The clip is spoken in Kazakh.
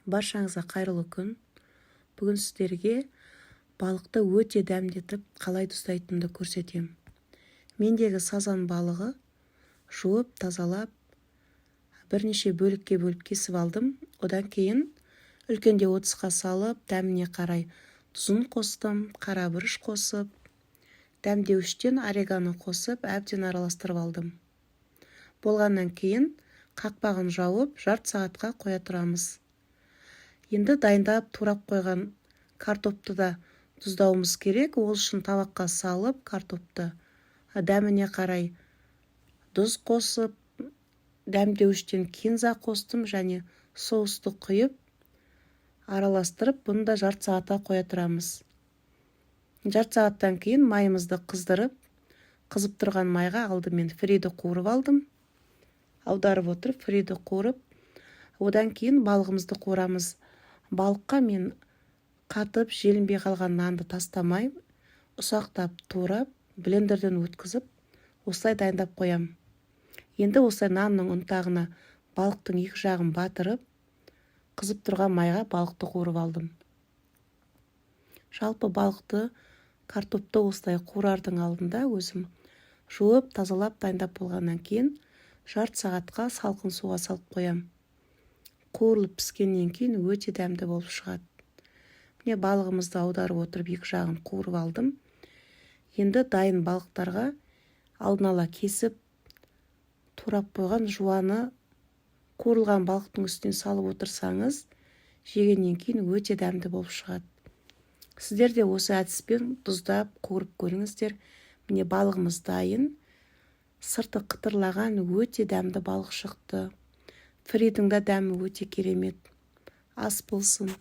Баршаңызға қайырлы күн! Бүгін сіздерге балықты өте дәмдетіп қалай тұздайтынымды көрсетемін. Мендегі сазан балығы, жуып, тазалап, бірнеше бөлікке бөліп кесіп алдым. Одан кейін үлкендеу ыдысқа салып, дәміне қарай тұзын қостым, қара бұрыш қосып, дәмдеуіштен орегано қосып, әбден араластырып алдым. Болғаннан кейін қақпағын жауып, жарты сағатқа қоя тұрамыз. Енді дайындап, турап қойған картопты да тұздауымыз керек. Ол үшін табаққа салып, картопты дәміне қарай тұз қосып, дәмдеуіштен кинза қостым және соусты құйып, араластырып, бұны да жарты сағатқа қоя тұрамыз. Жарты сағаттан кейін майымызды қыздырып, қызып тұрған майға алдымен фриді қуырып алдым. Аударып отырып фриді қуырып, одан кейін балығымызды қуырамыз. Балыққа мен қатып, желінбей қалған нанды тастамай, ұсақтап турап, блендерден өткізіп, осылай дайындап қоям. Енді осылай нанның ұнтағына балықтың екі жағын батырып, қызып тұрған майға балықты қуырып алдым. Жалпы, балықты, картопты осылай қуырардың алдында өзім жуып, тазалап, дайындап болғаннан кейін жарты сағатқа салқын суға салып қоям. Қуырылып піскеннен кейін өте дәмді болып шығады. Міне, балығымызды аударып отырып, екі жағын қуырып алдым. Енді дайын балықтарға алдын ала кесіп, турап қойған жуаны қуырылған балықтың үстіне салып отырсаңыз, жегеннен кейін өте дәмді болып шығады. Сіздер де осы әдіспен тұздап, қуырып көріңіздер. Міне, балығымыз дайын. Сырты қытырлаған, өте дәмді балық шықты. Фридің да дәмі өте керемет. Ас болсын!